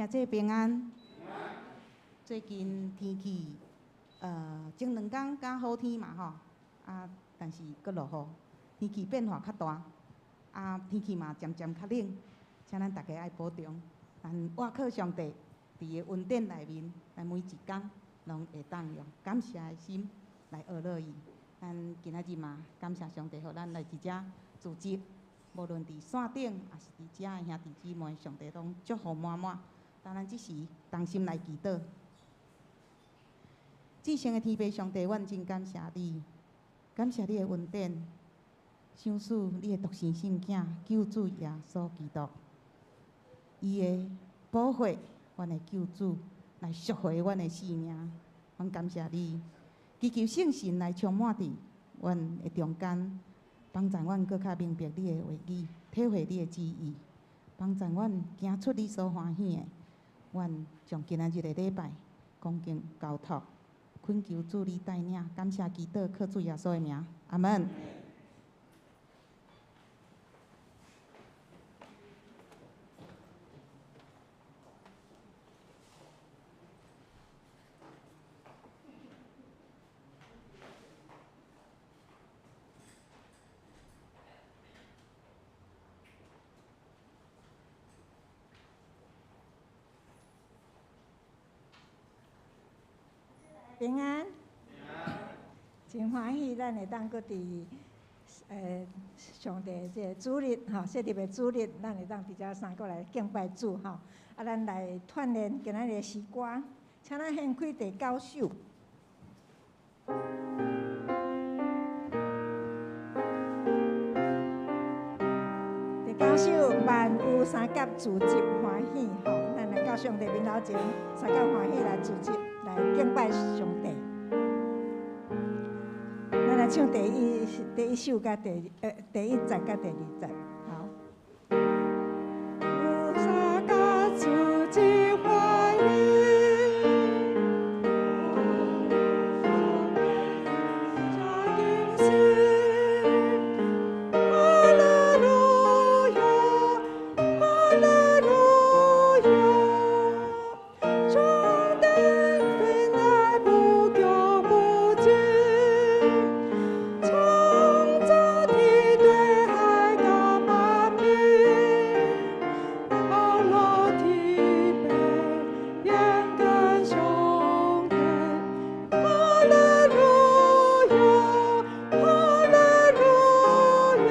兄弟平安。最近天氣，前兩工敢好天嘛吼，啊，但是閣落雨，天氣變化較大，啊，天氣嘛漸漸較冷，請咱大家愛保重。咱倚靠上帝，佇伊恩典內面，咱每一工攏會當用感謝的心來學落伊。咱今仔日嘛，感謝上帝，予咱來佇遮聚集，無論佇線頂，抑是佇遮的兄弟姊妹，上帝攏祝福滿滿。當咱這時同心來祈禱。至聖的天父上帝，阮真感謝你，感謝你的恩典，賞賜你的獨生聖子救主耶穌基督，伊的寶血，阮的救主來贖回阮的性命。阮感謝你，祈求聖神來充滿佇阮的中間，幫助阮閣較明白你的話語，體會你的旨意，幫助阮行出你所歡喜的。阮將今仔日的禮拜恭敬交託，懇求主你帶領，感謝祈禱，靠主耶穌的名，阿門。平安，真歡喜，咱會當閣佇上帝這个主日吼，設立的主日，咱會當佇遮三個來敬拜主吼。啊，咱來鍛鍊今仔日的詩歌，請咱掀開第九首。第九首，萬有相佮聚集歡喜吼，咱來到上帝面頭前，相佮歡喜來聚集。來敬拜上帝。咱來唱第一首佮第一節佮第二節，好。有相佮聚集歡喜，哈利路亞，哈利路亞，上帝。無窮無盡，創造天地海佮萬民，阿羅天父仰見上帝，哈利路亞，哈利路亞，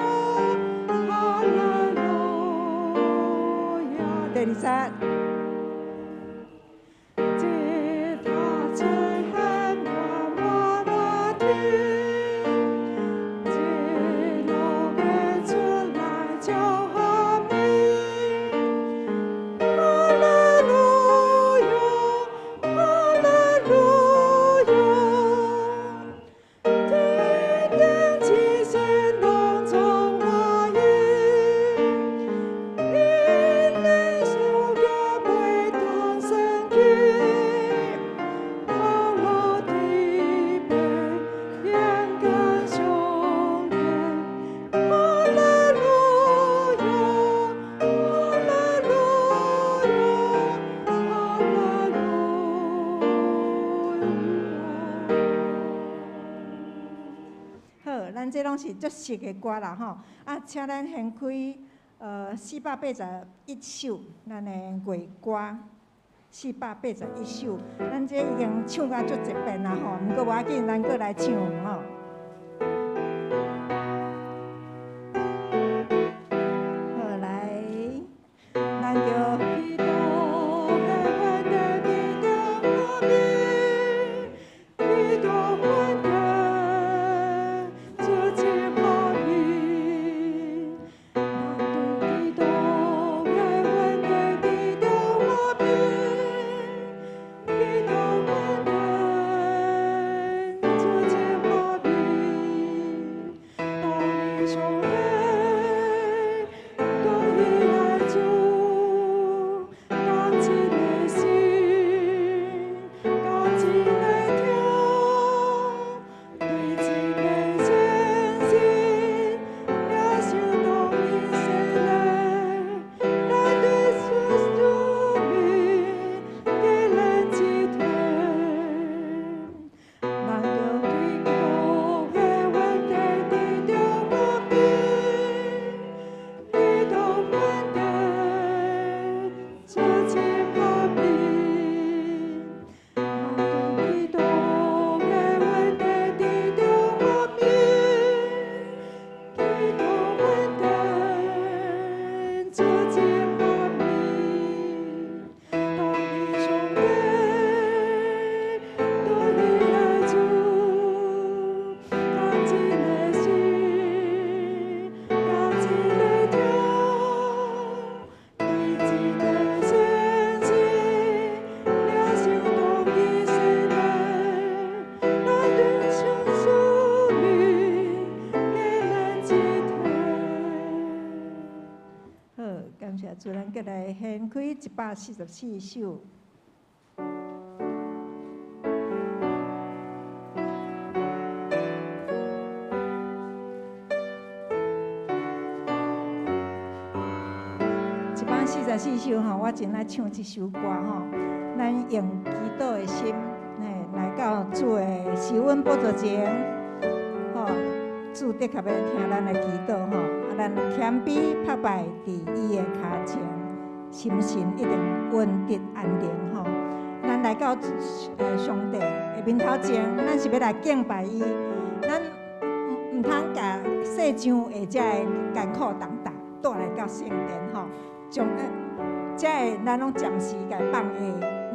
哈利路亞。第二節。吉他吹響滿滿天，一路的出來叫阿明，哈利路亞，哈利路亞，天頂齊心攏總歡喜，因的小腳袂當生氣，阿羅天父仰見上帝，哈利路亞，哈利路亞，哈利路亞。好，咱這攏是足熟的歌啦吼。啊，請咱掀開481首，咱的月歌。481首，咱這已經唱甲足濟遍啦吼，毋過無要緊，咱閣來唱吼。好，來，咱就基督的恩典之中阿明，基督恩典聚集歡喜，咱對基督的恩典之中阿明，基督恩典聚集歡喜。陣，咱閣來掀開144首。144首吼，我真愛唱這首歌吼。咱用祈禱的心，嘿，來到主的施恩寶座前，吼，主的確欲聽咱的祈禱吼。啊，咱謙卑拍敗佇伊的跤前，心神一定穩得安寧吼。咱來到上帝的面頭前，咱是欲來敬拜伊，咱毋通共世上的這个艱苦重擔帶來到聖殿吼。將這个咱攏暫時共放下，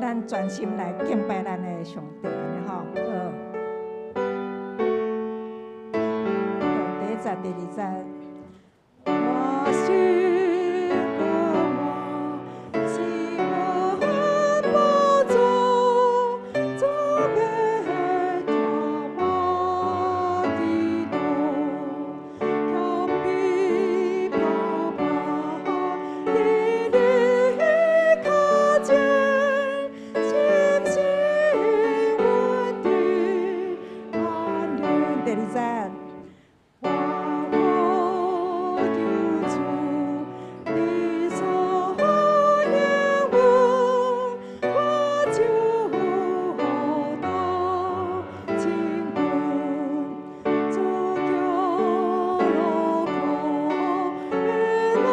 咱專心來敬拜咱的上帝，按呢吼。好，第一節、第二節。我心肝我是我寶座，主欲聽我祈禱，謙卑拍敗佇你跤前，心神穩得安寧。第二節。我求主，你所應允，我就得堅固。主叫落苦的落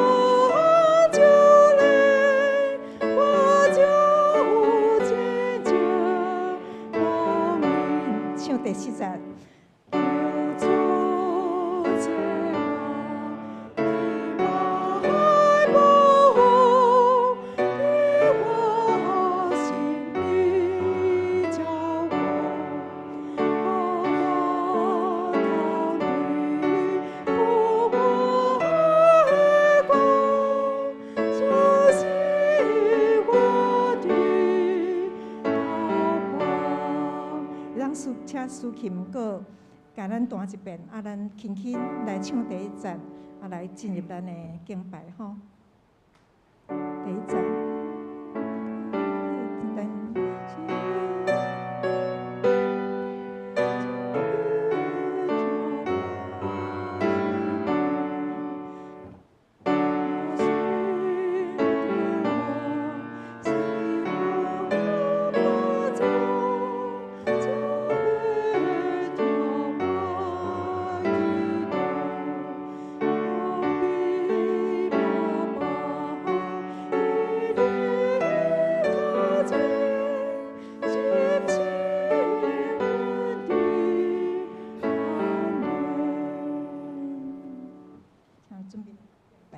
就來，我就親像光明。唱第四節。求主賜我，你愛保護，給我心裡照顧，予我通對付我的光，這是我的禱告。咱請司琴閣共咱彈一遍，啊，咱輕輕來唱第一節，啊，來進入咱的敬拜吼。第一節。咱好，準備拜。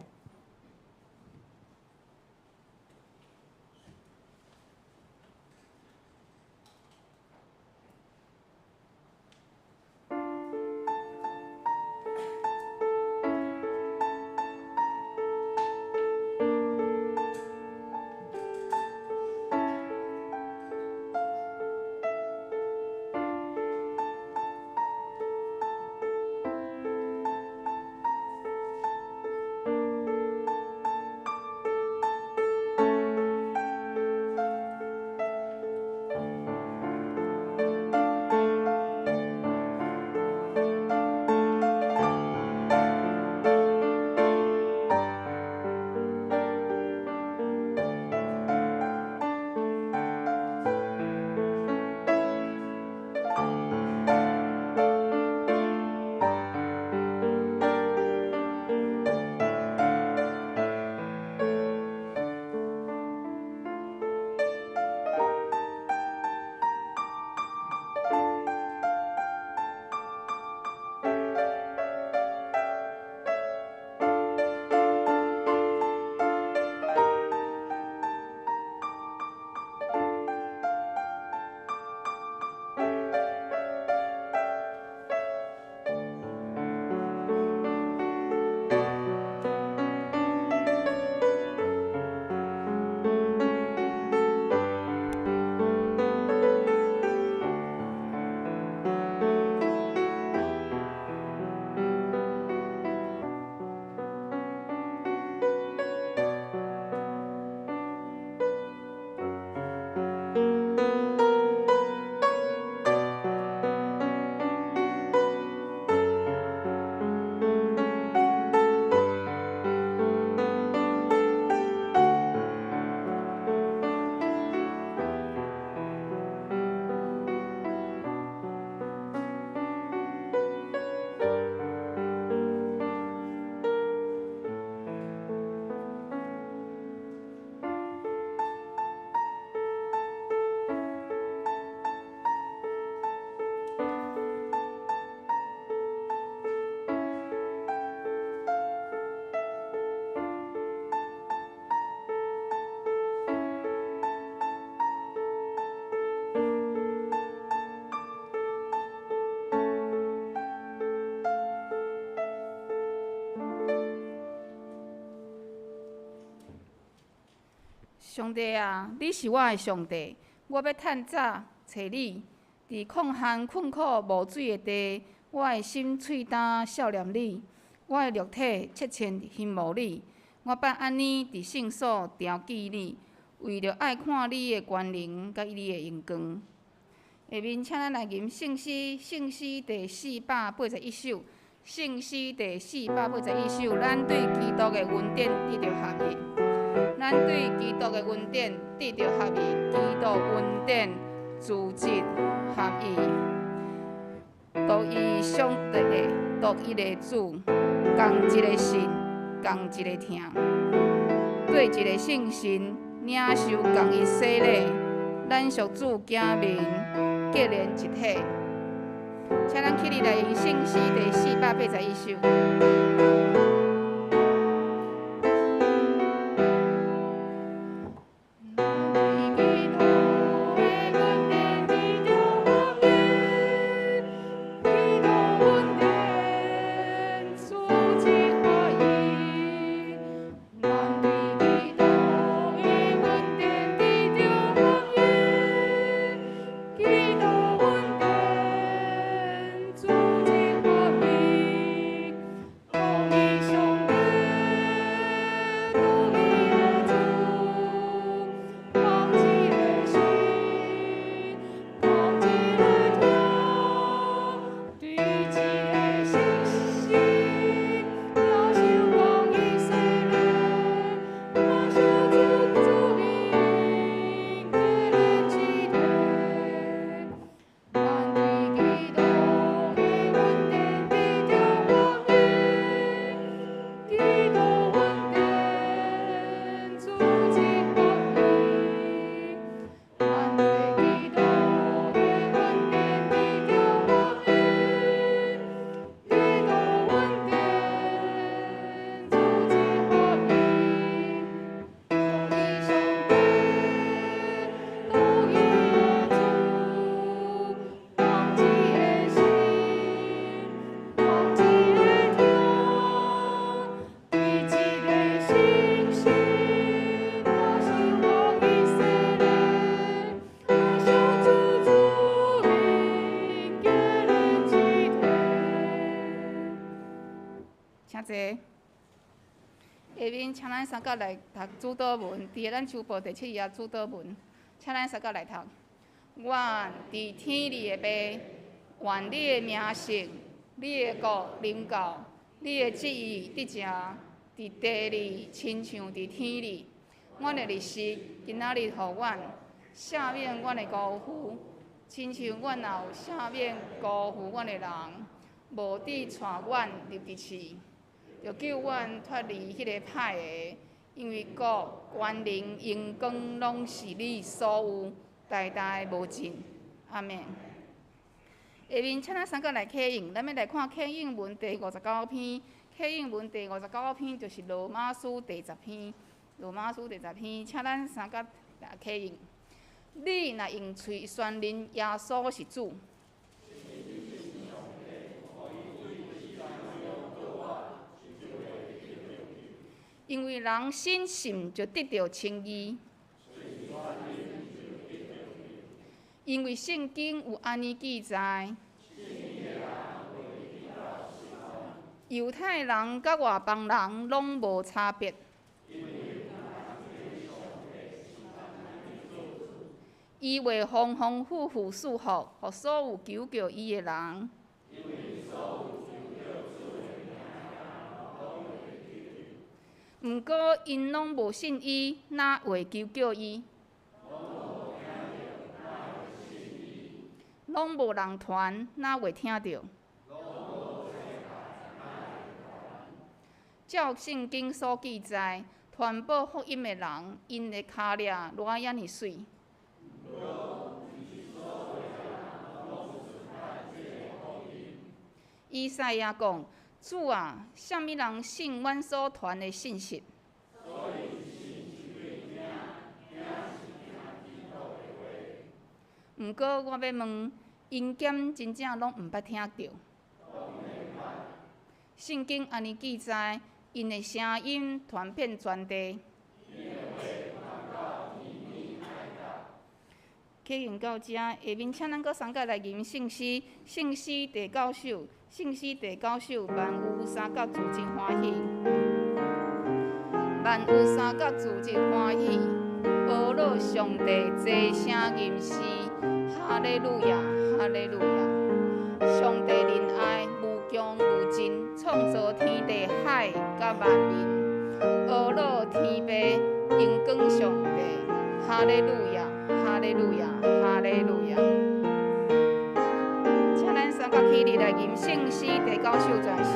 上帝啊，你是我的上帝，我欲趁早揣你。佇曠旱困苦無水的地，我的心喙焦數念你，我的肉體切切欣慕你。我捌按呢佇聖所牢記你，為著愛看你的權能佮你的榮光。下面請咱來吟聖詩，聖詩第481首，聖詩第481首，咱對基督的恩典得著合一，咱對基督的恩典得著合一，基督恩典組織合一，獨一上帝的獨一的主，仝一个信，仝一个疼，對一个聖神，領受仝一洗禮，咱屬主子民，結連一體。請咱起立來吟聖詩第481首。請坐。下面請咱三甲來讀主禱文，佇咱書報第七頁主禱文，請咱三甲來讀。阮佇天裡的父，願你的名聖，你的國臨到，你的旨意得成，佇地裡親像佇天裡。阮的日食今仔日予阮，赦免阮的辜負，親像阮也有赦免辜負阮的人，無致帶阮入佇試。著救阮脫離彼個歹的，因為國、權能、榮光攏是你所有，代代無盡。阿們。下面請咱三個來啟應，咱欲來看啟應文第五十九篇。啟應文第五十九篇就是羅馬書第十篇。羅馬書第十篇，請咱三個來啟應。你若用喙宣認耶穌是主，因為人心信就得著稱義，因為聖經有按呢記載，猶太人佮外邦人攏無差別。伊會豐豐富富賜福，予所有求叫伊的人。毋過，𪜶攏無信伊，哪會求叫伊？攏無人傳，哪會聽著？照聖經所記載，傳播福音的人，𪜶的跤跡偌遐爾媠。以賽亞講：主啊，啥物人信阮所傳的信息？毋過我欲問，𪜶敢真正攏毋捌聽著？聖經按呢記載，𪜶的聲音傳遍全地。启用到遮，下面請咱閣三擺來吟聖詩，聖詩第九首，聖詩第九首，萬有三甲主真歡喜，萬有三甲主真歡喜，阿樂上帝齊聲吟詩，哈利路亞，哈利路亞，上帝仁愛無窮無盡，創造天地海佮萬民，阿樂天父榮光上帝，哈利路亞。哈利路亞，哈利路亞！請咱三甲起立來吟聖詩第九首全首。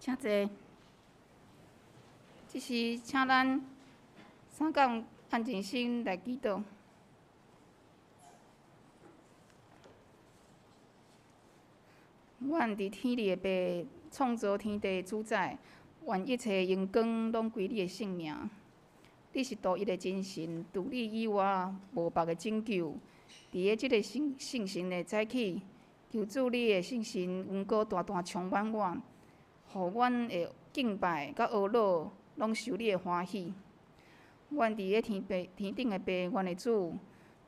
請坐。這時，請咱三個安靜心來祈禱。阮佇天裡的父，創造天地的主宰，願一切榮光攏歸你的聖名。你是獨一的真神，除你以外無別的拯救。佇个這个聖聖神的早起，求主你的聖神恩膏大大充滿我，予阮的敬拜佮阿樂攏受你的歡喜。阮佇个天父天頂的父，阮的主，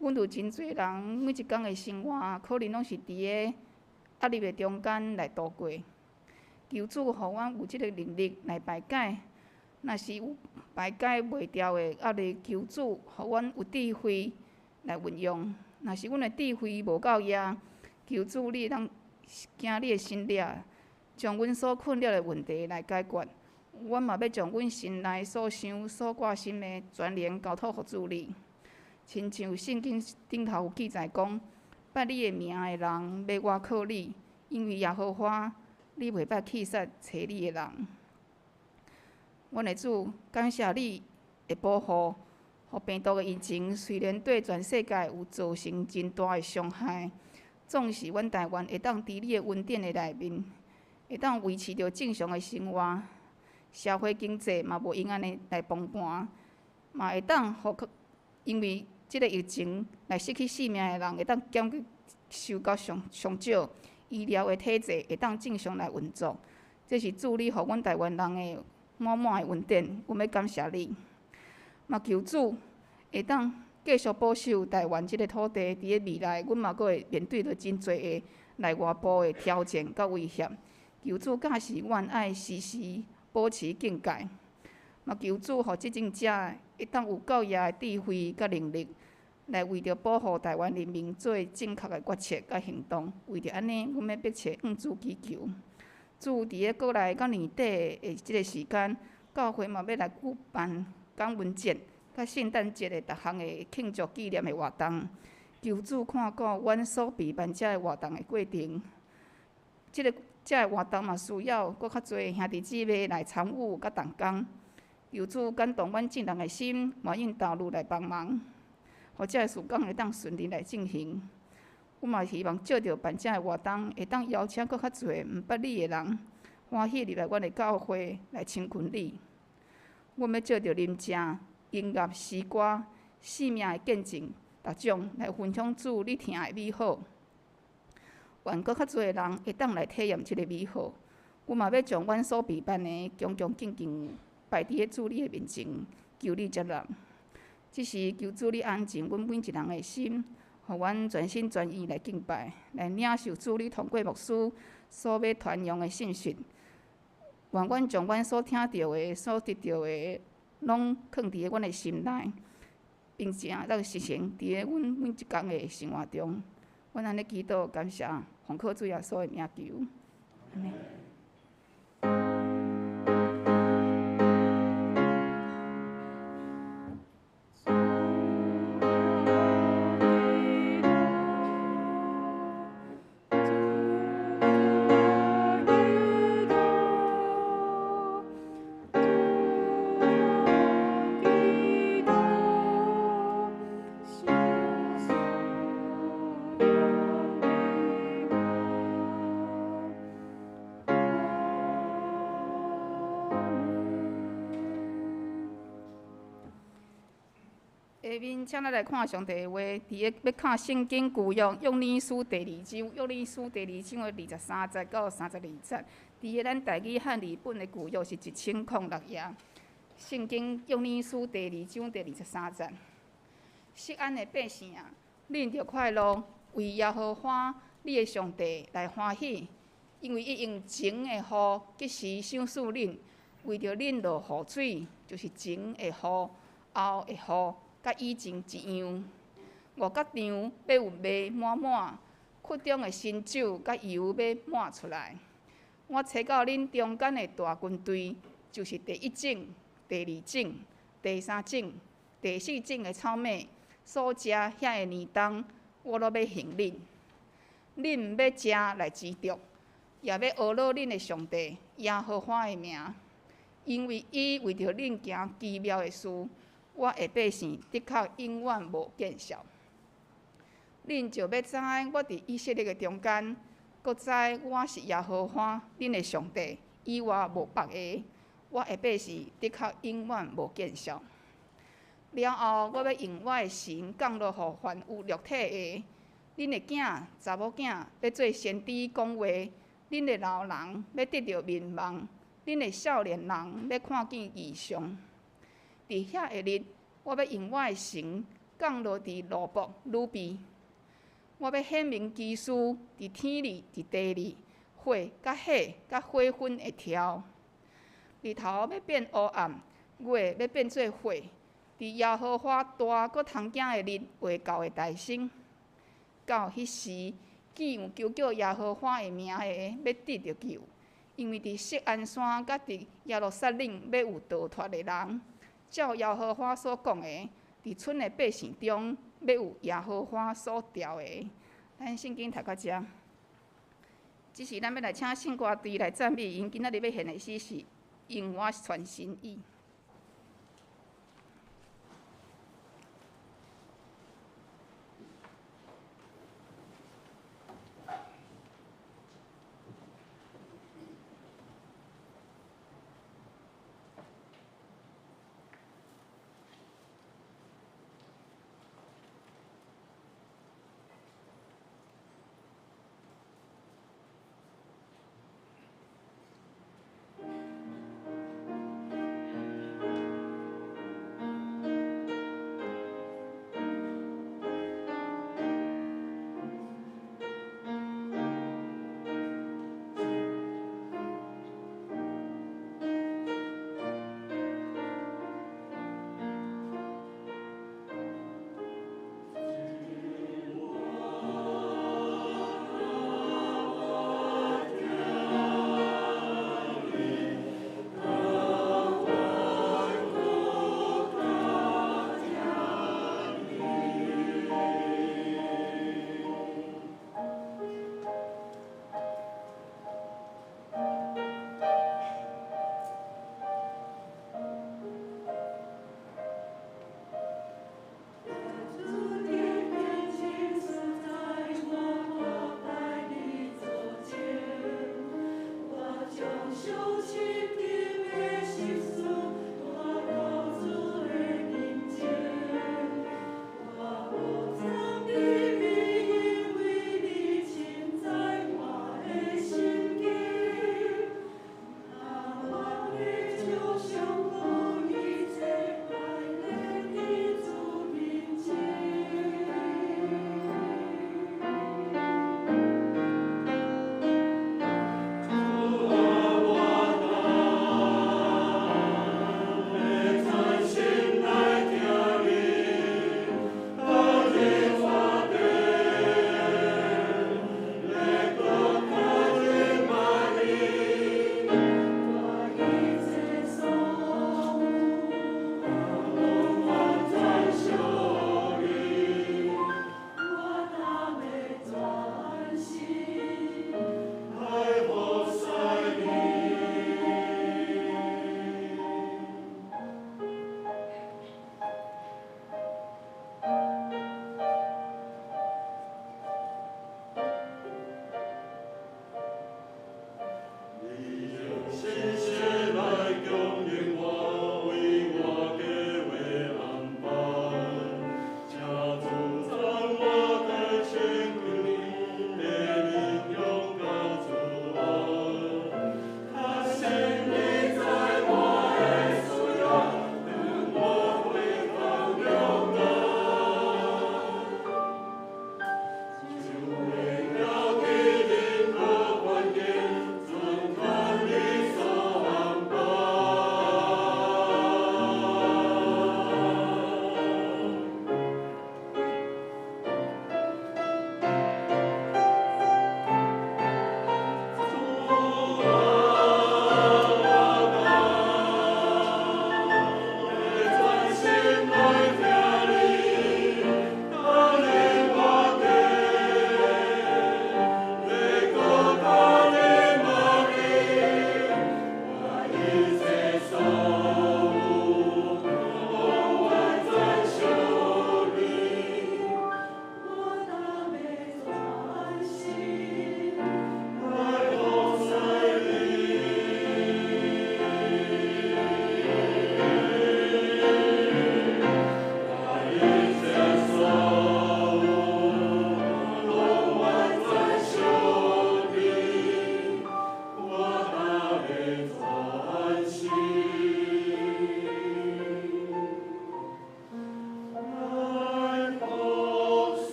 阮有真濟人每一工的生活，可能攏是佇个壓力的中間來度過。求主予阮有這个能力來排解，若是有排解袂掉的壓力，求主予阮有智慧來運用。若是阮的智慧無夠額，求主你會當行你的神跡將阮所困擾的問題來解決。阮嘛欲將阮心內所想、所掛心的，全然交託予主你。親像聖經頂頭有記載講，捌你的名的人欲倚靠你，因為耶和華，你袂捌棄殺揣你的人。阮的主，感謝你的保護，予病毒的疫情雖然對全世界有造成真大的傷害，總是阮台灣會當佇你的恩典的內面，會當維持著正常的生活，社會經濟嘛無因按呢來崩盤，嘛會當予因為這个疫情來失去性命的人會當減受到上上少，醫療的體制會當正常來運作。這是主你予阮台灣人的滿滿的恩典，阮欲感謝你。嘛求主會當繼續保守台灣這个土地，佇咧未來，阮嘛閣會面對著真濟的內外部的挑戰佮威脅。求主教示阮愛時時保持警戒。嘛求主予執政者會當有夠額的智慧佮能力，來為著保護台灣人民做正確的決策佮行動。為著按呢，阮欲迫切向主祈求。主佇咧國內到年底的這个時間，教會嘛欲來舉辦感恩節佮聖誕節的逐項的慶祝紀念的活動。求主看顧阮所備辦這个活動的過程。這个活動嘛需要閣較濟兄弟姊妹來參與佮同工。求主感動阮眾人的心，願意投入來幫忙，予這个事工會當順利來進行。阮嘛希望藉著辦這个活動，會當邀請閣較濟毋捌你的人，歡喜入來阮的教會來親近你。阮欲藉著林正、音樂、詩歌、生命的見證，逐種來分享主你疼的美好。願閣較濟人會當來體驗這个美好。阮嘛欲將阮所備辦的，恭恭敬敬擺佇咧主你的面前，求你接納。這時求主你安靜阮每一人的心，予阮全心全意來敬拜，來領受主你通過牧師所欲傳揚的信息。願阮將阮所聽著的、所得著的，攏囥佇咧阮的心內，並且來實行佇咧阮每一工的生活中。阮按呢祈禱，感謝，奉靠主耶穌的名求。阿們。下面請咱來看上帝的話，佇咧欲看聖經舊約約尼書第二章，約尼書第二章的23節到32節。佇咧咱台語漢字本的舊約是1006頁。聖經約尼書第二章第23節。錫安的百姓啊，恁著快樂，為耶和華你的上帝來歡喜，因為伊用晴的雨及時賞賜恁，為著恁落雨水，就是前的雨、後的雨。佮以前一樣，五角場欲有麥滿滿，窟中的新酒佮油欲滿出來。我差到恁中間的大軍隊，就是第一種、第二種、第三種、第四種的草馬，所食遐个年冬，我攏欲刑恁。恁欲食來知足，也欲呵咾恁的上帝耶和華的名，因為伊為著恁行奇妙的事。我的百姓的確永遠無見笑。恁就欲知我佇以色列的中間，閣知我是耶和華恁的上帝，以外無別个。我的百姓的確永遠無見笑。了後，我欲用我的神降落予凡有肉體的，恁的囝、查某囝欲做先知講話，恁的老人欲得著眠夢，恁的少年人欲看見異象。佇遐个日，我欲用我的神降落佇羅卜、呂便，我欲顯明奇事佇天裡、佇地裡，火佮火佮火雲會跳，日頭欲變烏暗，月欲變做血。佇耶和華大閣通驚的日話到的大聲，到彼時，既有求叫耶和華的名的，欲得著救，因為佇錫安山佮佇耶路撒冷欲有逃脫的人，照耶和華所講的，佇賰的百姓中欲有耶和華所召的。咱聖經讀到遮，這時咱欲來請聖歌隊來讚美，𪜶今仔日欲獻的詩是《因我傳心意》。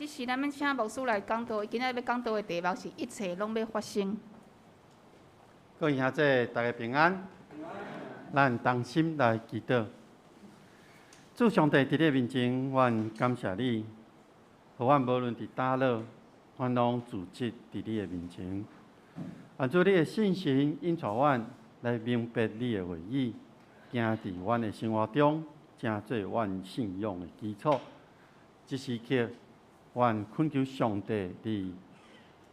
這時咱欲請牧師來講道，今仔日欲講道的題目是一切攏欲發生。各位兄弟，大家平安。咱同心來祈禱。主上帝佇你面前，阮感謝你，予阮無論佇佗落，阮攏自得佇你的面前。願主你的聖神引導阮來明白你的話語，行佇阮的生活中，成做阮信仰的基礎。這時刻，阮懇求上帝佇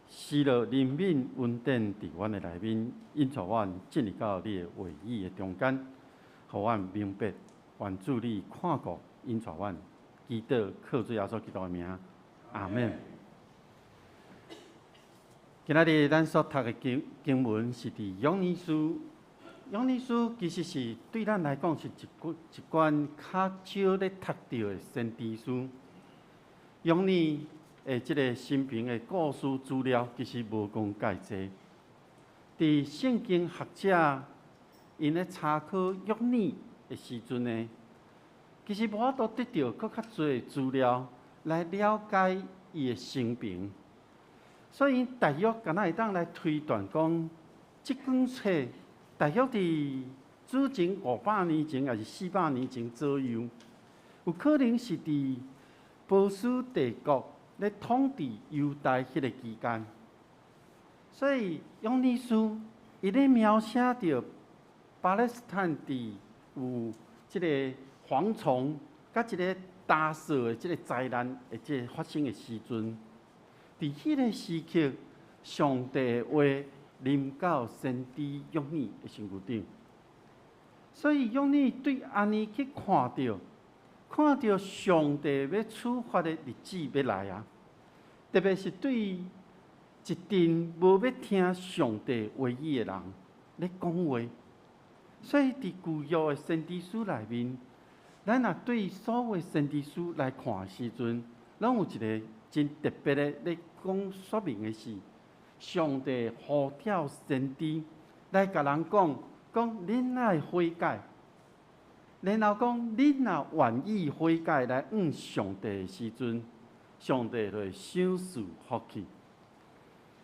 施落憐憫恩典佇阮的內面，引導阮進入到你的話語的中間，予阮明白。願主你看顧引導阮，祈禱靠主耶穌基督的名，阿門。今仔日咱所讀的經經文是佇約尼書，約尼書其實是對咱來講是一一款較少咧讀著的先知書。約尼的這个生平的故事資料其實無講蓋濟，佇聖經學者𪜶咧查考約尼的時陣呢，其實無法度得著閣較濟資料來了解伊的生平，所以大約敢若會當來推斷講，這卷冊大約佇主前500年前，抑是400年前左右，有可能是佇波斯帝國咧統治猶大彼个期間。所以約尼書伊咧描寫著巴勒斯坦佇有這個蝗蟲佮這个大掃的這个災難的這个發生的時陣，佇彼个時刻，上帝的話臨到先知約尼的身軀頂，所以約尼對按呢去看著，看著上帝欲處罰的日子欲來啊！特別是對一陣無欲聽上帝話語的人咧講話。所以佇舊約的先知書內面，咱若對所有先知書來看的時陣，攏有一个真特別的咧講說明的是，上帝呼召先知來共人講，講恁愛悔改，然後講恁若願意悔改來向上帝的時陣，上帝就會賞賜福氣。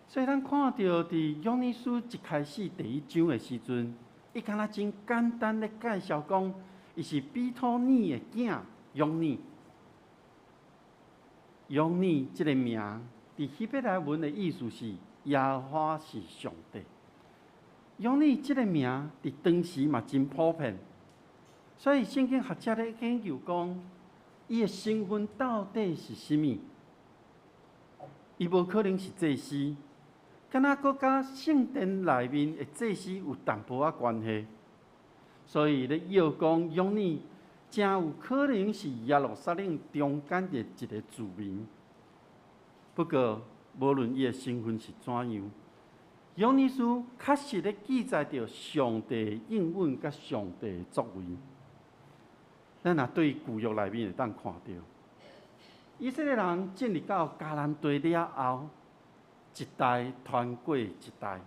所以咱看著佇約尼書一開始第一章的時陣，伊敢若真簡單咧介紹講，伊是比托尼的囝約尼。約尼這个名，佇希伯來文的意思是耶和華是上帝。約尼這个名佇當時嘛真普遍，所以聖經學者咧研究講，伊的身份到底是啥物？伊無可能是祭司，敢若閣佮聖殿內面的祭司有淡薄仔關係，所以咧臆講約尼誠有可能是耶路撒冷中間的一个住民。不過，無論伊的身份是怎樣，約尼書確實咧記載著上帝應允佮上帝的作為。咱若對舊約內面會當看著，以色列人進入到迦南地了後，一代傳過一代。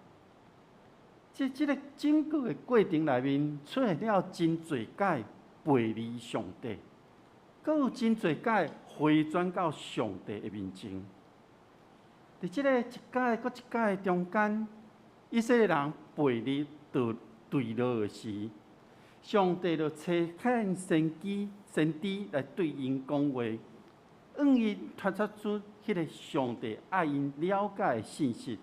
這這个整個的過程內面，出現了真濟擺背離上帝，閣有真濟擺回轉到上帝的面前。佇這个一擺閣一擺中間，以色列人背離對對路的時，上帝就差遣先知、先知來對𪜶講話，向𪜶傳達出彼个上帝愛𪜶了解的信息。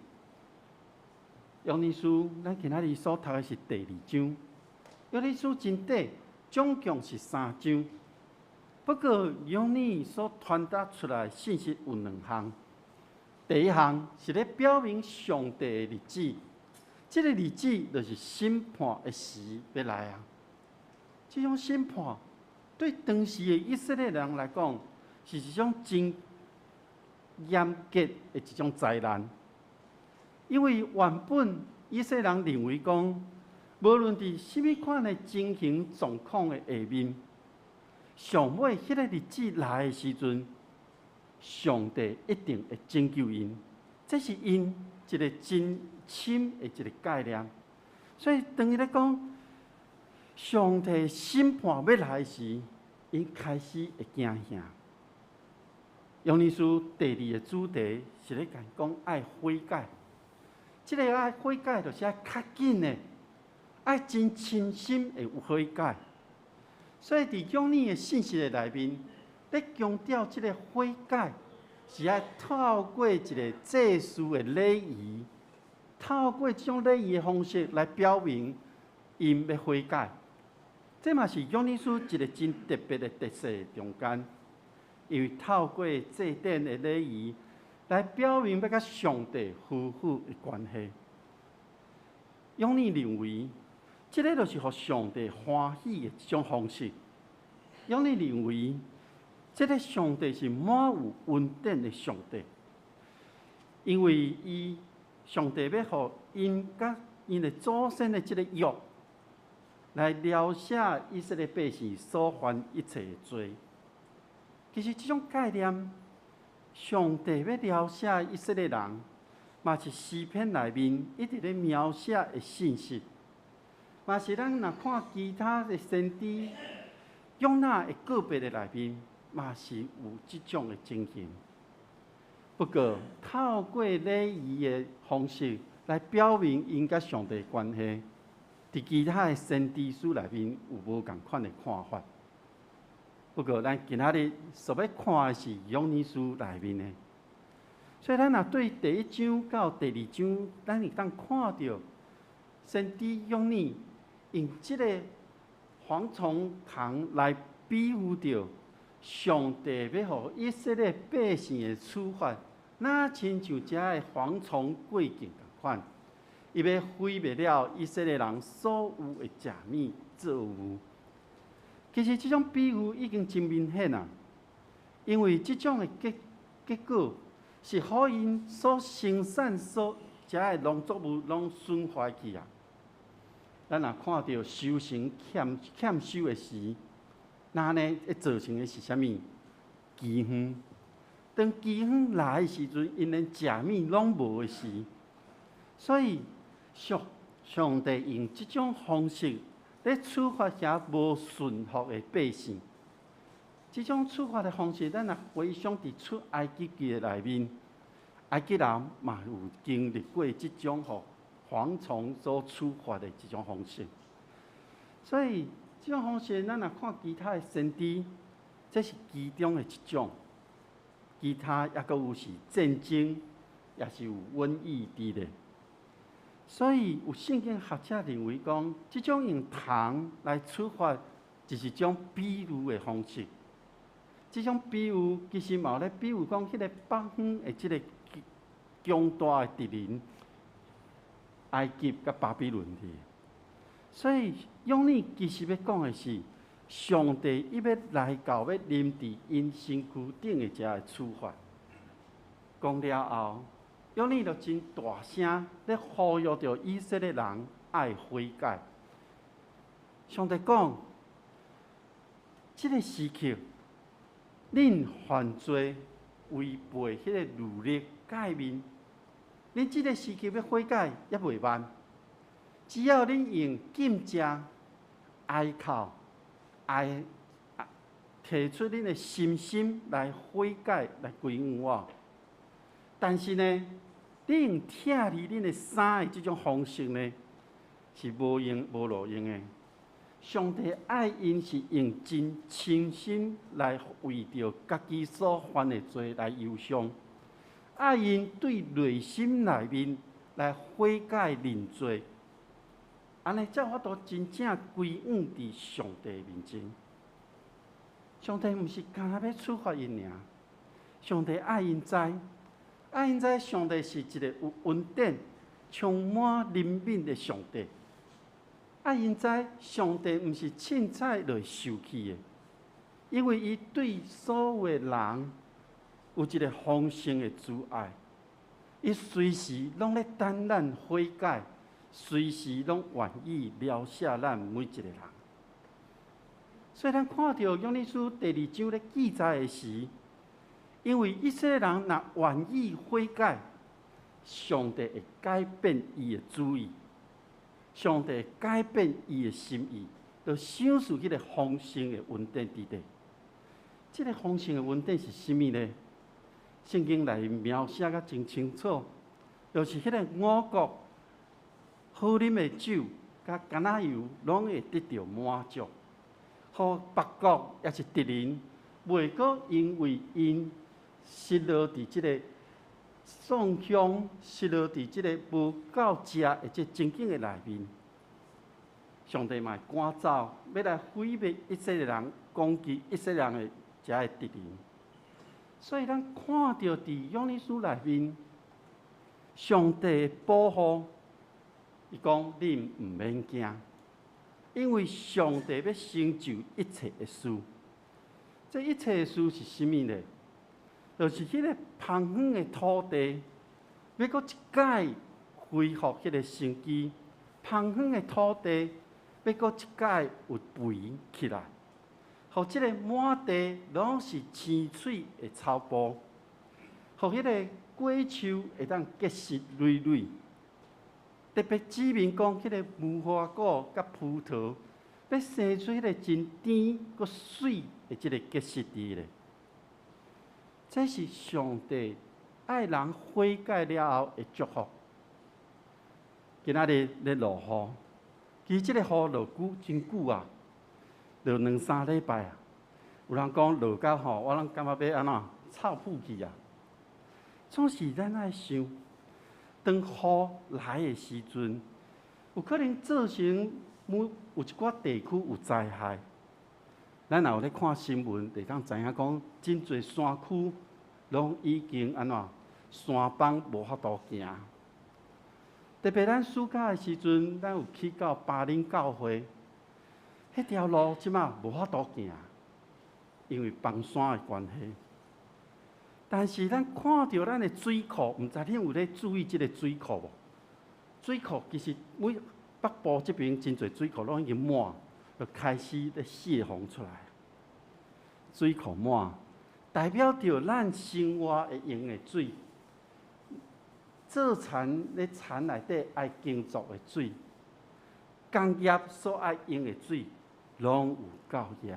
約尼書，咱今仔日所讀的是第二章。約尼書真短，總共是三章。不過約尼所傳達出來的信息有兩項。第一項是咧表明上帝的日子，這个日子就是審判的時欲來啊。這種審判對當時的以色列人來講，是一種真嚴格的一種災難。因為原本以色列人認為講，無論佇啥物款的情形狀況的下面，上尾彼个日子來的時陣，上帝一定會拯救𪜶，這是𪜶一个真深的一个概念。所以當伊咧講上帝審判欲來時，𪜶開始會驚嚇。約尼書第二个主題是咧講愛悔改。這个愛悔改，就是愛較緊的，愛真深心會有悔改。所以佇約尼的信息的內面，咧強調這个悔改是愛透過一个祭司的禮儀，透過這種禮儀的方式來表明𪜶欲悔改。這嘛是約尼書一个真特別的特色中間，因為透過祭典的禮儀來表明欲佮上帝恢復的關係。約尼認為，這个就是予上帝歡喜的一種方式。約尼認為，這个上帝是滿有恩典的上帝，因為伊上帝欲予𪜶佮𪜶的祖先的這个約，來饒赦以色列百姓所犯一切的罪。其實這種概念，上帝欲饒赦以色列人，嘛是詩篇內面一直咧描寫的信息。嘛是咱若看其他的先知約拿的告白的內面，嘛是有這種的情形。不過，透過禮儀的方式來表明𪜶佮上帝的關係，佇其他的先知書內面有無仝款的看法。不過，咱今仔日所欲看的是約尼書內面的，所以咱若對第一章到第二章，咱會當看著先知約尼用這个蝗蟲蟲來比喻著上帝欲予以色列百姓的處罰，若親像遮的蝗蟲過境仝款，伊欲毀滅了以色列人所有的食物作物。其實這種比喻已經真明顯啊，因為這種的結果是予𪜶所生產所食的農作物攏損壞去啊。咱若看著收成欠收的時，那呢會造成的是啥物？饑荒。當饑荒來的時陣，𪜶連食物攏無的時，所以上帝用這種方式咧處罰遐無順服的百姓。這種處罰的方式，咱若回想佇出埃及記的內面，埃及人嘛有經歷過這種予蝗蟲所處罰的這種方式。所以這種方式，咱若看其他的先知，這是其中的一種。其他抑閣有是戰爭，也是有瘟疫佇咧。所以有聖經學者認為講，這種用蟲來處罰，就是一種比喻的方式。這種比喻其實嘛有咧比喻講，彼个北方的這个強大的敵人，埃及佮巴比倫去。所以約尼其實欲講的是，上帝伊欲來到，欲臨佇𪜶身軀頂的遮的處罰。講了後，約尼就真大聲咧呼籲著以色列人愛悔改。上帝講，這个時刻，恁犯罪違背彼个律例誡命，恁這个時刻欲悔改猶未晚。只要恁用禁食、哀哭、哀提出恁的心心來悔改，來歸向我。但是呢，你用拆離恁的衫的這種方式呢，是無用、無路用的。上帝愛𪜶是用真深心來為著家己所犯的罪來憂傷，愛𪜶對內心內面來悔改認罪，按呢才有法度真正歸向佇上帝面前。上帝毋是干焦欲處罰𪜶爾，上帝愛𪜶知，愛𪜶知上帝是一个有恩典、充滿憐憫的上帝。愛𪜶知上帝毋是凊彩就會受氣的，因為伊對所有的人有一个豐盛的慈愛，伊隨時攏咧等咱悔改，隨時攏願意饒赦咱每一个人。所以咱看著約尼書第二章咧記載的時，因為以色列人若願意悔改，上帝會改變伊的主意，上帝會改變伊的心意，就賞賜彼个豐盛的恩典佇底。這个豐盛的恩典是啥物呢？聖經內描寫甲真清楚，就是彼個五穀、好啉的酒、佮橄欖油，攏會得著滿足。予別國抑是敵人，袂閣因為𪜶失落佇這个喪鄉，失落佇這个無夠食的這情景的內面，上帝嘛會趕走，欲來毀滅以色列人，攻擊以色列人的遮个敵人。所以咱看著佇約尼書內面，上帝的保護，伊講恁毋免驚，因為上帝欲成就一切的事。這一切的事是啥物呢？就是彼个芳遠的土地，欲閣一擺恢復彼个生機；芳遠的土地，欲閣一擺有肥起來，予這个滿地攏是青翠的草埔，予彼个果樹會當結實累累。特別指明講，彼个無花果佮葡萄，欲生出彼个真甜閣媠的這个結實佇咧。這是上帝愛人悔改了後的祝福。今仔日咧落雨，其實這個雨落久真久啊，落兩三禮拜啊。有人講落到吼，我攏感覺欲按怎臭噗去啊。總是咱愛想，當雨來的時陣，有可能造成某有一寡地區有災害。咱若有咧看新聞，會當知影講，真濟山區攏已經按怎山崩無法度行。特別咱暑假的時陣，咱有去到巴林教會，彼條路這馬無法度行，因為崩山的關係。但是咱看著咱的水庫，毋知恁有咧注意這个水庫無？水庫其實每北部這邊真濟水庫攏已經滿，就開始咧洩洪出來。水庫滿，代表著咱生活會用的水，做田咧田內底愛耕作的水，工業所愛用的水，攏有夠額。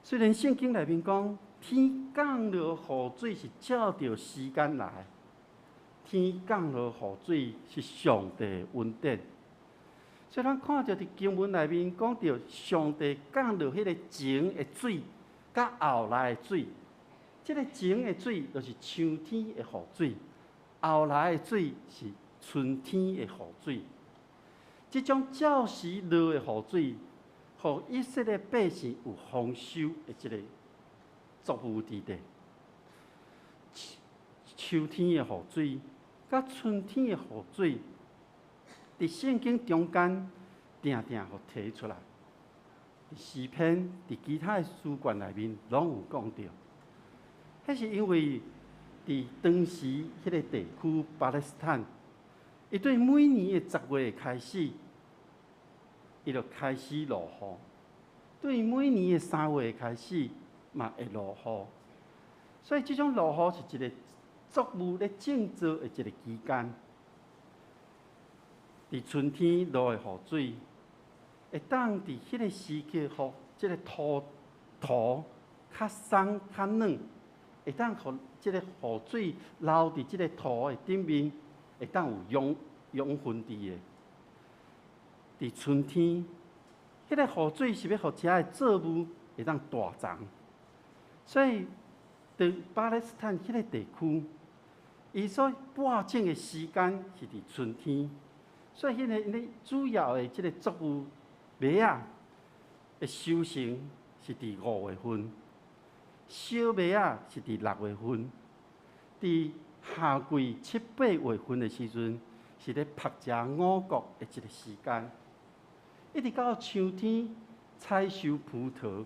雖然聖經內面講，天降落雨水是照著時間來，天降落雨水是上帝的恩典。所以咱看著佇經文內面講著上帝降落彼个前的水，佮後來的水，這个前的水就是秋天的雨水，後來的水是春天的雨水。這種照時落的雨水，予以色列百姓有豐收的這个作物佇底。秋天的雨水，佮春天的雨水，佇聖經中間定定予提出來。佇詩篇、佇其他的書卷內面，攏有講著。彼是因為佇當時彼个地區巴勒斯坦，伊對每年的10月開始，伊就開始落雨；對每年的3月開始，嘛會落雨。所以這種落雨是一個作物咧種植的一個期間。佇春天落的雨水，會當佇彼个時刻，予這个土土較鬆較軟，會當予這个雨水留佇這个土的頂面，會當有養養分佇的。佇春天，彼个雨水是欲予遮的作物會當大長。所以，佇巴勒斯坦彼个地區，伊所播種的時間是佇春天，所以彼个咧主要的這个作物麥仔的收成是佇5月份，小麥仔是佇6月份，佇夏季七八月份的時陣，是咧曝食五穀的一个時間，一直到秋天採收葡萄，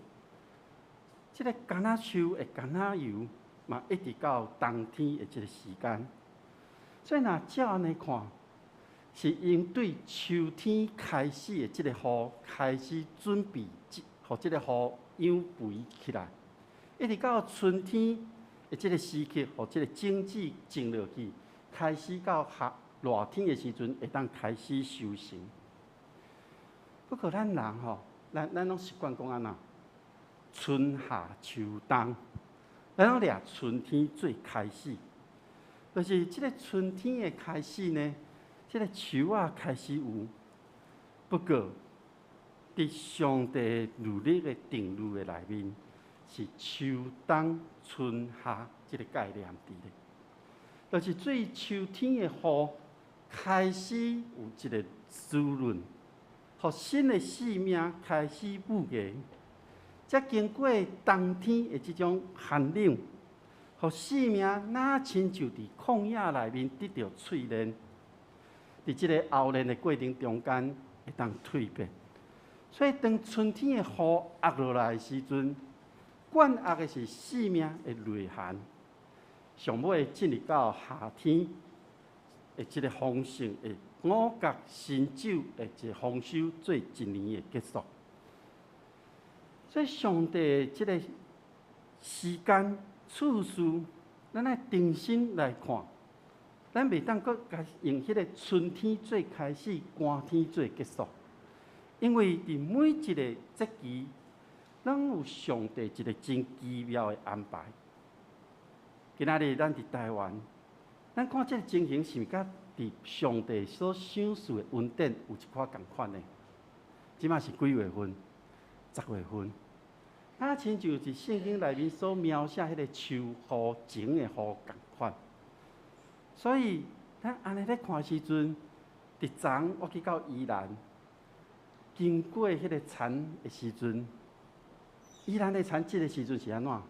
這个橄欖樹的橄欖油嘛，一直到冬天的這个時間。所以若照按呢看，是𪜶對秋天開始的這个雨開始準備，予這个雨養肥起來，一直到春天的這个時刻，予這个種子種落去，開始到夏熱天的時陣，會當開始收成。不過咱人吼，咱攏習慣講按怎？春夏秋冬，咱攏掠春天做開始，就是這个春天的開始呢，這个樹仔開始有。不過，佇上帝律例的定律的內面，是秋冬春夏這个概念佇咧，就是對秋天的雨開始有一个滋潤，予新的生命開始萌芽。才經過冬天的這種寒冷，予生命若親像佇曠野內面得著淬煉，佇這个熬煉的過程中間會當蛻變。所以當春天的雨壓落來的時陣，灌壓的是生命的內涵，上尾進入到夏天的這个豐盛的五穀新酒的一个豐收做一年的結束。所以上帝這个時間次序，咱愛重新來看，咱袂當閣用彼个春天做開始，寒天做結束，因為佇每一个節期，攏有上帝一个真奇妙的安排。今仔日咱佇台灣，咱看這个情形是毋是佮佇上帝所賞賜的恩典有一寡仝款呢？這馬是幾月份？10月份。啊，親像佇聖經內面所描寫彼个秋雨前的雨仝款。所以，咱按呢咧看時陣，佇昨我去到宜蘭，經過彼个田的時陣，宜蘭的田這个時陣是按怎？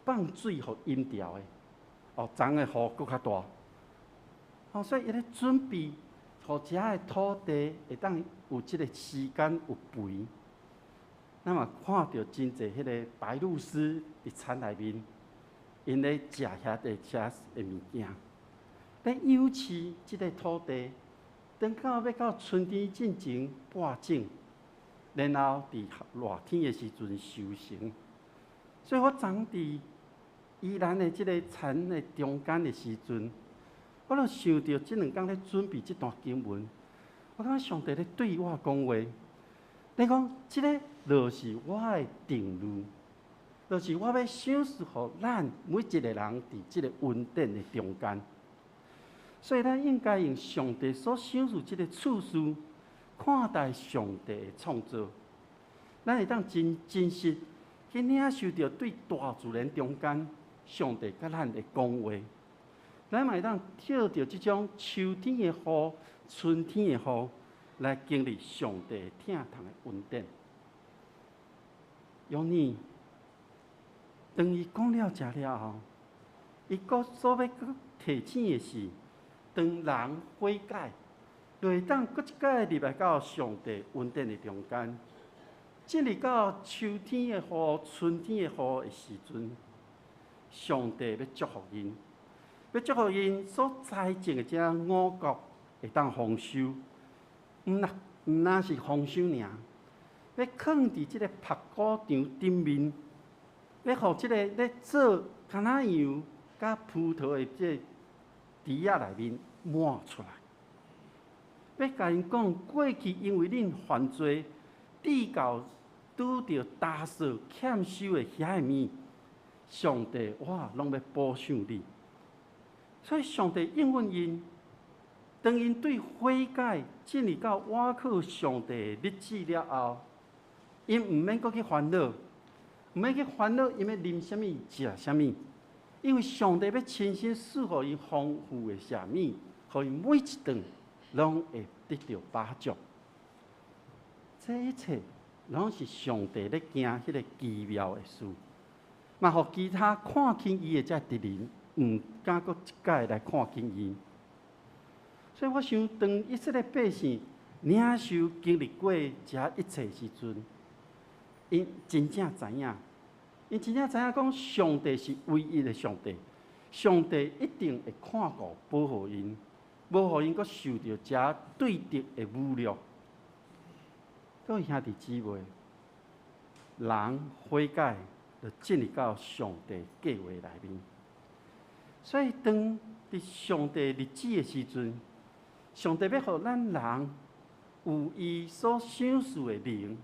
放水予淹掉的，哦，昨的雨閣較大，哦，所以伊咧準備，予遮的土地會當有這个時間有肥。咱嘛看著真濟彼个白鷺鷥佇田內面，𪜶咧食遐的遮的物件，咧養飼這个土地。等到欲到春天進前播種，然後佇熱天的時陣收成。所以我昨佇宜蘭的這个田的中間的時陣，我就想著這兩工咧準備這段經文，我感覺上帝咧對我講話，咧講這个就是我的定律，就是我欲賞賜予咱每一个人佇這个恩典的中間。所以咱應該用上帝所賞賜這个次序看待上帝的創造，咱會當真真實去領受著對大自然中間上帝佮咱的講話，咱嘛會當透著這種秋天的雨、春天的雨，來經歷上帝疼痛的恩典。約尼，當伊講了這了後，伊閣所欲閣提醒的是，當人悔改，就會當閣一擺入來到上帝恩典的中間，進入到秋天的雨、春天的雨的時陣，上帝欲祝福𪜶，欲祝福𪜶所栽種的這五穀會當豐收，毋若是豐收爾，欲囥佇這个曝穀場頂面，欲予這个咧做橄欖油佮葡萄的這个池仔內面滿出來，欲共𪜶講，過去因為恁犯罪，致到拄著焦燥欠收的遐个物，上帝我攏欲補償你。所以上帝應允𪜶，當𪜶對悔改進入到倚靠上帝的日子了後，𪜶毋免閣去煩惱，毋免去煩惱，𪜶欲啉啥物、食啥物。因為上帝欲親身賜予𪜶豐富的食物，予𪜶每一頓攏會得著飽足。這一切攏是上帝咧行彼个奇妙的事，嘛予其他看輕伊的這敵人，毋敢閣一擺來看輕伊。所以我想，當以色列百姓領受經歷過這一切時陣，𪜶真正知影。𪜶真正知影講，上帝是唯一的上帝，上帝一定會看顧保護𪜶，無予𪜶閣受著這對敵的侮辱。各位兄弟姊妹，人悔改就進入到上帝計劃內面。所以，當佇上帝日子的時陣，上帝欲予咱人有伊所賞賜的靈，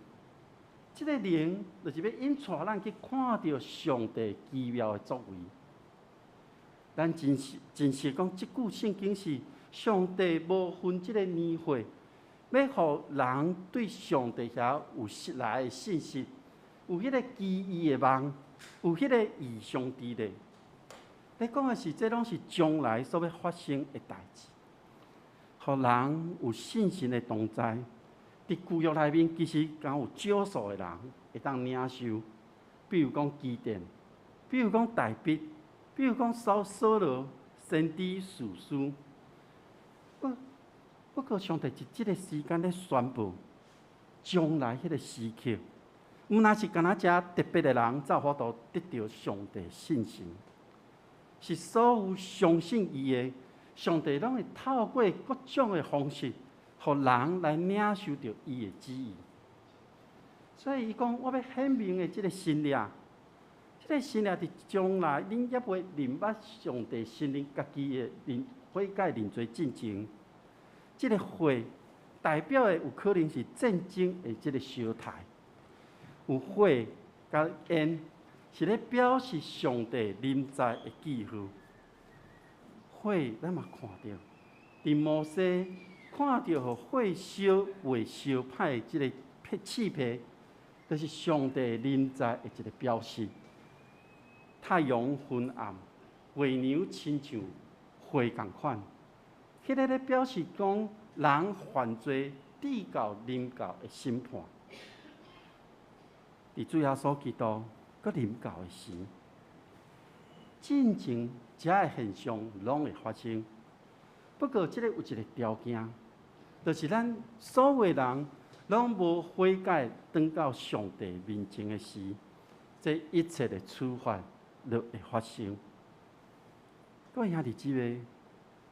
這个靈就是欲引帶咱去看著上帝奇妙的作為。咱真實真實講，這句聖經是上帝無分這个年歲，欲予人對上帝遐有實來的信息，有彼个奇異的夢，有彼个異象佇咧。咧講的是，這攏是將來所欲發生的代誌，予人有信心的同在。佇舊約內面，其實敢有少數的人會當領受，比如講基甸，比如講大衛，比如講掃羅、先知、士師。不過，上帝佇這个時間咧宣布，將來彼个時刻，毋若是干焦遮特別的人，才有法度得著上帝信心。是所有相信伊的，上帝攏會透過各種的方式，予人來領受著伊的旨意。所以伊講，我欲顯明的這个神跡，這个神跡佇將來恁猶未認捌上帝承認家己的認悔改認罪進前，這个火代表的有可能是戰爭的這个燒台，有火佮煙，是咧表示上帝臨在的記號。火咱嘛看著，佇摩西看著予火燒袂燒歹的這个刺皮，就是上帝臨在的一个表示。太陽昏暗，月娘親像血仝款，彼个咧表示講人犯罪至到臨到的審判。佇主耶穌基督閣臨到的時，進前遮的現象攏會發生。不過，這個有一个條件，就是咱所有人攏無悔改，轉到上帝面前的時，這一切的處罰就會發生。各位兄弟姊妹，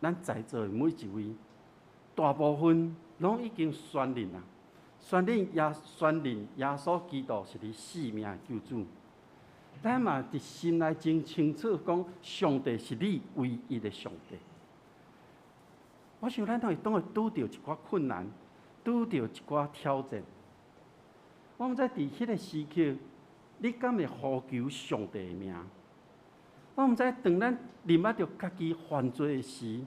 咱在座的每一位，大部分攏已經宣認啊，宣認耶穌基督是你性命的救主。咱嘛佇心內真清楚講，上帝是你唯一的上帝。我想咱都會當會拄著一寡困難，拄著一寡挑戰。我毋知佇彼个時刻，你敢會呼求上帝的名？我毋知當咱認捌著家己犯罪的時，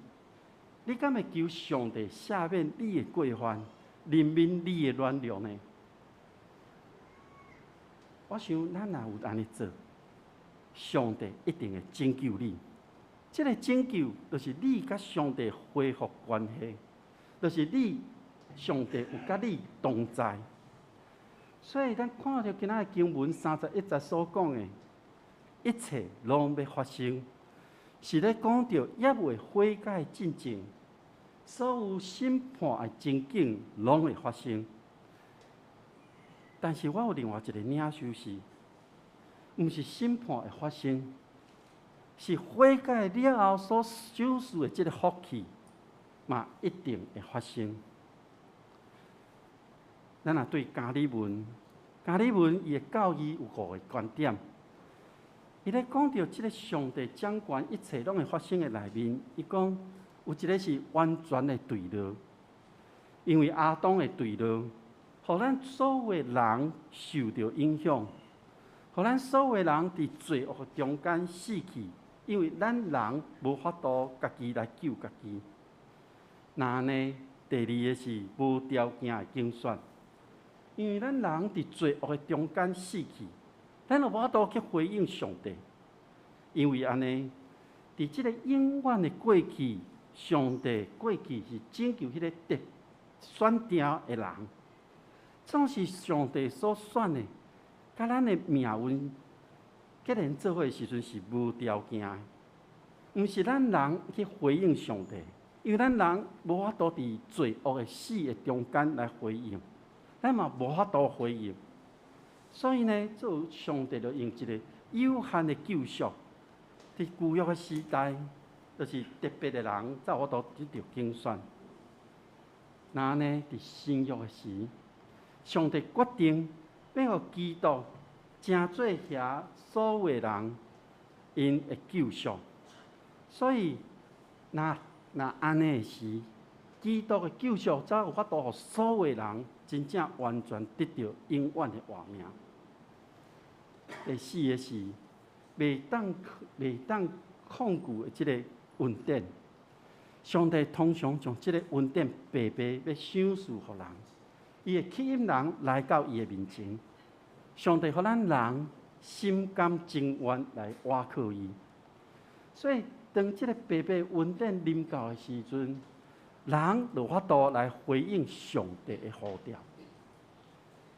你敢會求上帝赦免你的過犯，憐憫你的軟弱呢？我想咱若有按呢做，上帝一定會拯救你。這个拯救就是你佮上帝恢復關係，就是你上帝有佮你同在。所以咱看著今仔的經文31節所講的，一切攏欲發生，是咧講著猶未悔改進前，所有審判的情景攏會發生。但是我有另外一个領受是，毋是審判會發生，是悔改了後所賞賜的這个福氣，嘛一定會發生。咱若對加爾文，加爾文伊的教義有五个觀點。伊咧講著這个上帝掌權一切攏會發生的內面，伊講有一个是完全的墜落，因為亞當的墜落，予咱所有的人受著影響，予咱所有的人佇罪惡中間死去，因為咱人無法度家己來救家己。那按呢，第二个是無條件的揀選，因為咱人佇罪惡的中間死去，咱就無法度去回應上帝。因為按呢，佇這个永遠的過去，上帝過去是拯救彼个得選定的人，總是上帝所選的，佮咱的命運結連做伙的時陣是無條件的，毋是咱人去回應上帝，因為咱人無法度佇罪惡的死的中間來回應，咱嘛無法度回應，所以呢，做上帝就用一个有限的救贖，佇舊約的時代，就是特別的人才有法度得著揀選。那呢，佇新約的時，上帝決定欲予基督成做遐所有的人𪜶的救贖。所以，若按呢的時，基督的救贖才有法度予所有的人真正完全得著永遠的活命。第四个是袂當抗拒的這个恩典。上帝通常將這个恩典白白欲賞賜予人，伊會吸引人來到伊的面前。上帝予咱人心甘情願來倚靠伊，所以當這个白白恩典臨到的時陣，人就有法度來回應上帝的呼召。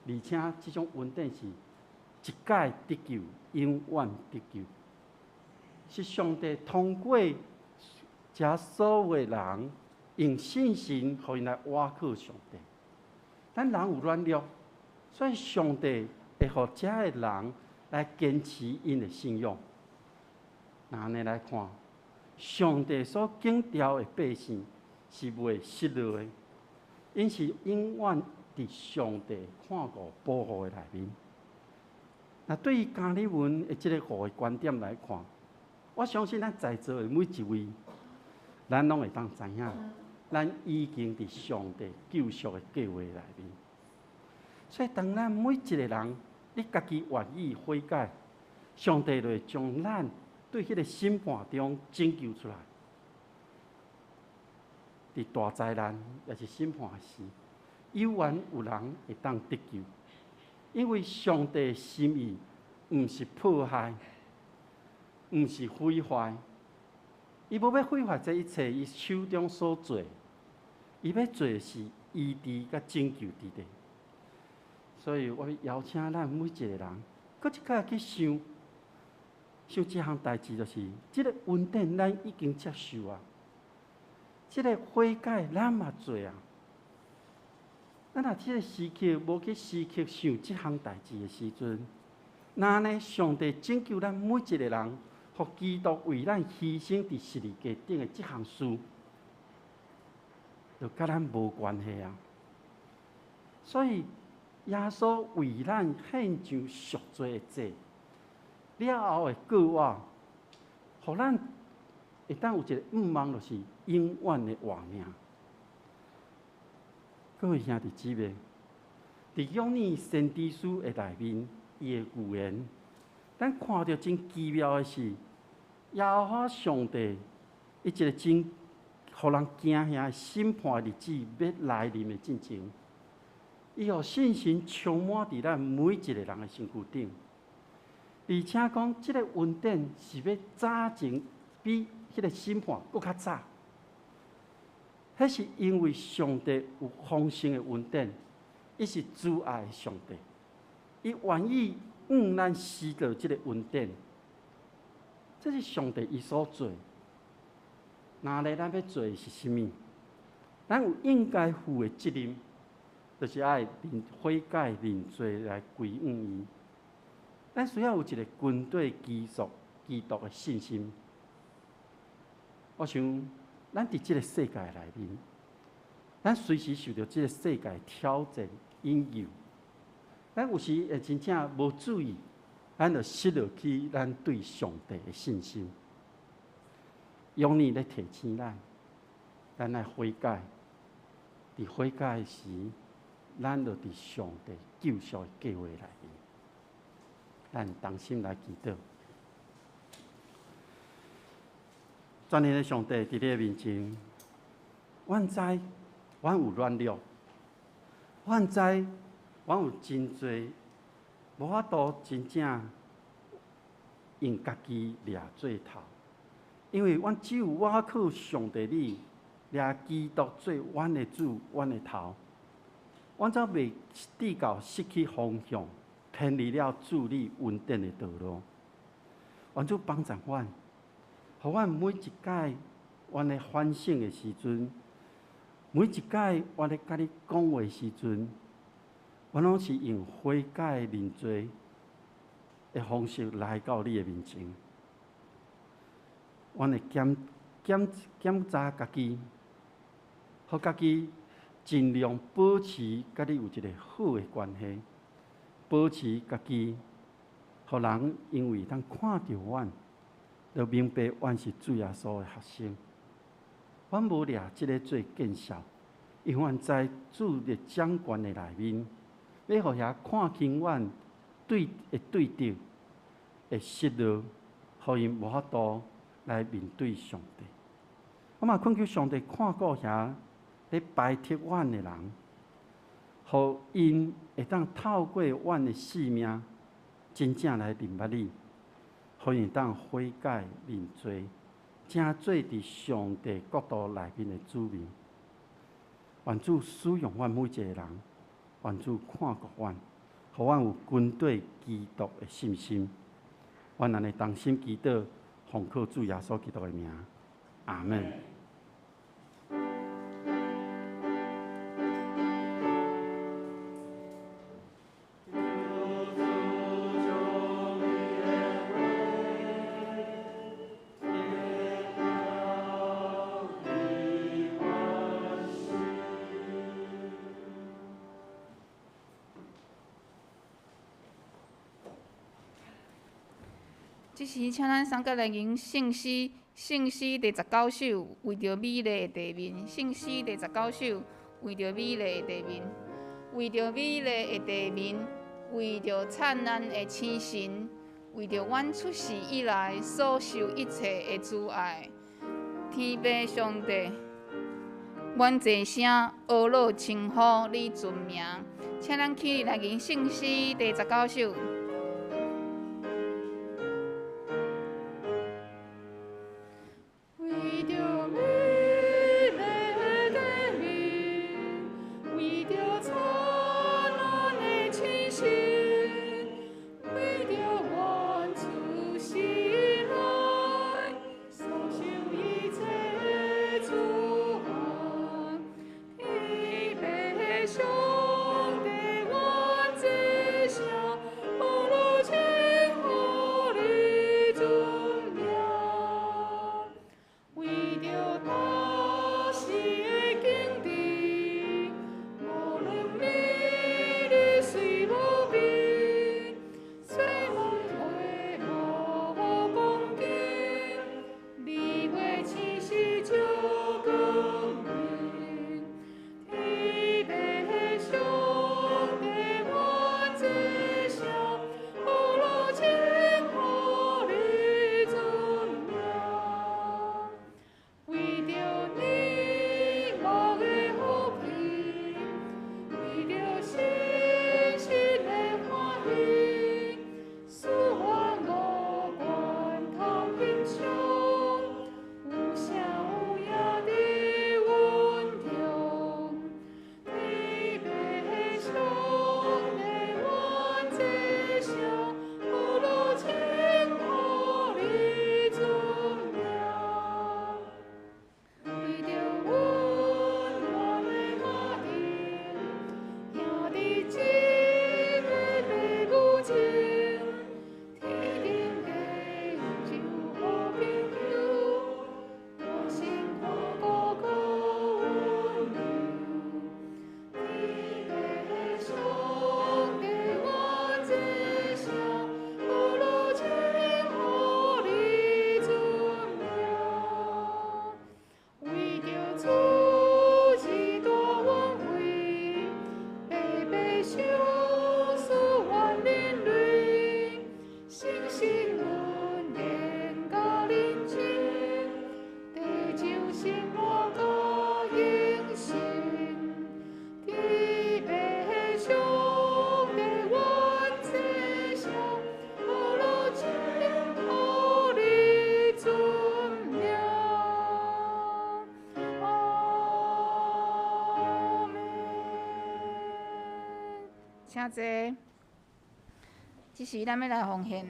而且這種恩典是一擺得救，永遠得救，是上帝通過遮所有的人用信心，予𪜶來倚靠上帝。咱人有軟弱，所以上帝會予遮的人來堅持𪜶的信仰。若按呢來看，上帝所揀召的百姓是袂失落的，𪜶是永遠佇上帝看顧保護的內面。若對於加爾文的這个五个觀點來看，我相信咱在座的每一位，咱攏會當知影，咱已經佇上帝救贖的計劃內面。所以，當咱每一个人，你家己願意悔改，上帝就會將咱對彼个審判中拯救出來。佇大災難抑是審判時，猶原有人會當得救，因為上帝的心意毋是破壞，毋是毀壞，伊無欲毀壞這一切，伊手中所做，伊欲做的是醫治佮拯救佇咧。所以我欲邀請咱每一个人，閣一擺去想，想這項代誌，就是這个恩典咱已經接受啊，這个悔改咱嘛做啊。咱若這个時刻無去時刻想這項代誌的時陣，若按呢上帝拯救咱每一个人，予基督為咱犧牲佇十字架頂的這項事，就佮咱無關係啊。所以耶穌為咱獻上贖罪的祭，了後的過往，予咱會當有一个向望，就是永遠的活命。各位兄弟姊妹，佇約尼先知書的內面，伊的預言，咱看著真奇妙的是，耶和華上帝伊一个真予人驚嚇的審判日子欲來臨的進前，伊予信心充滿佇咱每一个人的身軀頂，而且講這个恩典是欲早前比彼个審判閣較早。彼是因為上帝有豐盛的恩典，伊是慈愛的上帝，伊願意向咱施予這个恩典。這是上帝伊所做。若咧咱欲做的是啥物？咱有應該負的責任，就是愛認悔改、認罪來歸向伊。咱需要有一个跟隨基督的信心。我想，咱佇這个世界內面，咱隨時受著這个世界挑戰、引誘。咱有時會真正無注意，咱就失落去咱對上帝的信心。約尼咧提醒咱，咱愛悔改。佇悔改時，咱就佇上帝救贖的計劃內面。咱同心來祈禱。全能的上帝，佇你的面前，阮知阮有軟弱，阮知阮有真濟無法度真正用家己掠做頭，因為阮只有倚靠上帝你，掠基督做阮的主、阮的頭，阮才袂至到失去方向，偏離了主你恩典的道路。願主幫助阮。予阮每一擺，阮咧反省的時陣，每一擺我咧佮你講話時陣，阮攏是用悔改認罪的方式來到你的面前。阮會檢檢檢查家己，予家己盡量保持佮你有一個好的關係，保持家己，予人因為通看著阮，就明白阮是主耶穌的學生。阮無掠這个做見笑，因為阮知主佇掌權的內面，欲予遐看輕阮對的對敵會失落，予𪜶無法度來面對上帝。我嘛懇求上帝看顧遐咧排斥阮的人，予𪜶會當透過阮的性命，真正來認捌你，予𪜶會當悔改認罪，成做佇上帝國度內面的子民。願主使用阮每一个人，願主看顧阮，予阮有跟隨基督的信心。阮按呢同心祈禱，奉靠主耶穌基督的名，阿門。這時，請咱三個來吟聖詩，聖詩第十九首，為著美麗的地面。聖詩第十九首，為著美麗的地面，為著美麗的地面，為著燦爛的星辰，為著阮出世以來所受一切的慈愛，天父上帝，阮齊聲呵咾稱呼你尊名。請咱起立來吟聖詩第十九首。為著美麗的地面，為著燦爛的星辰，為著阮出世以來所受一切的慈愛，天父上帝，阮齊聲呵咾稱呼你尊名。為著大時的景致，無論美麗雖無比，做問話無講經，你話星是照光明。天父上帝，阮齊聲呵咾稱呼你尊名。為著你目的和平，為著信心的歡喜，使阮五官通欣賞，有聲有影佇阮中。天父上帝，阮齊聲呵咾稱呼你尊名。為著溫暖的家庭，兄弟姊妹爸母情，天頂加就好朋友，關心看顧閣溫柔。天父上帝，阮齊聲呵咾稱呼你尊名。為著主之大恩惠，白白賞賜阮人類，誠實恩典佮認真，地上生活佮永生。天父上帝，阮齊聲呵咾稱呼你尊名。阿們。請坐。這時，咱欲來奉獻。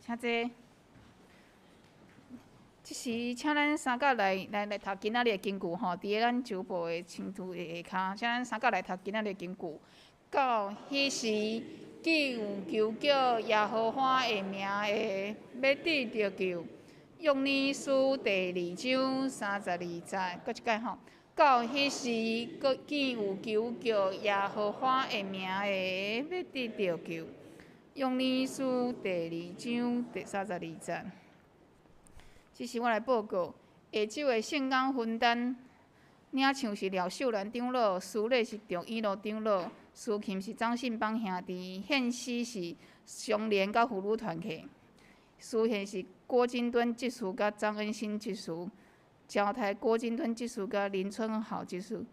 請坐。這時，請咱三甲來讀今仔日的經句吼，佇咧咱周報的清圖的下跤，請咱三甲來讀今仔日的經句。到彼時，見有求叫耶和華的名的，欲得著救。約尼書第二章三十二節，閣一擺吼。到彼時，閣見有求叫耶和華的名的，欲得著救。約尼書第二章第三十二節。這時我來報告，下晝的聖工分擔，領唱是廖秀蘭長老，司禮是鄭以樂長老，司琴是張信邦兄弟，獻詩是常連佮婦女團契，司獻是郭金敦執事佮張恩新執事，交代郭金敦執事佮林春豪執事，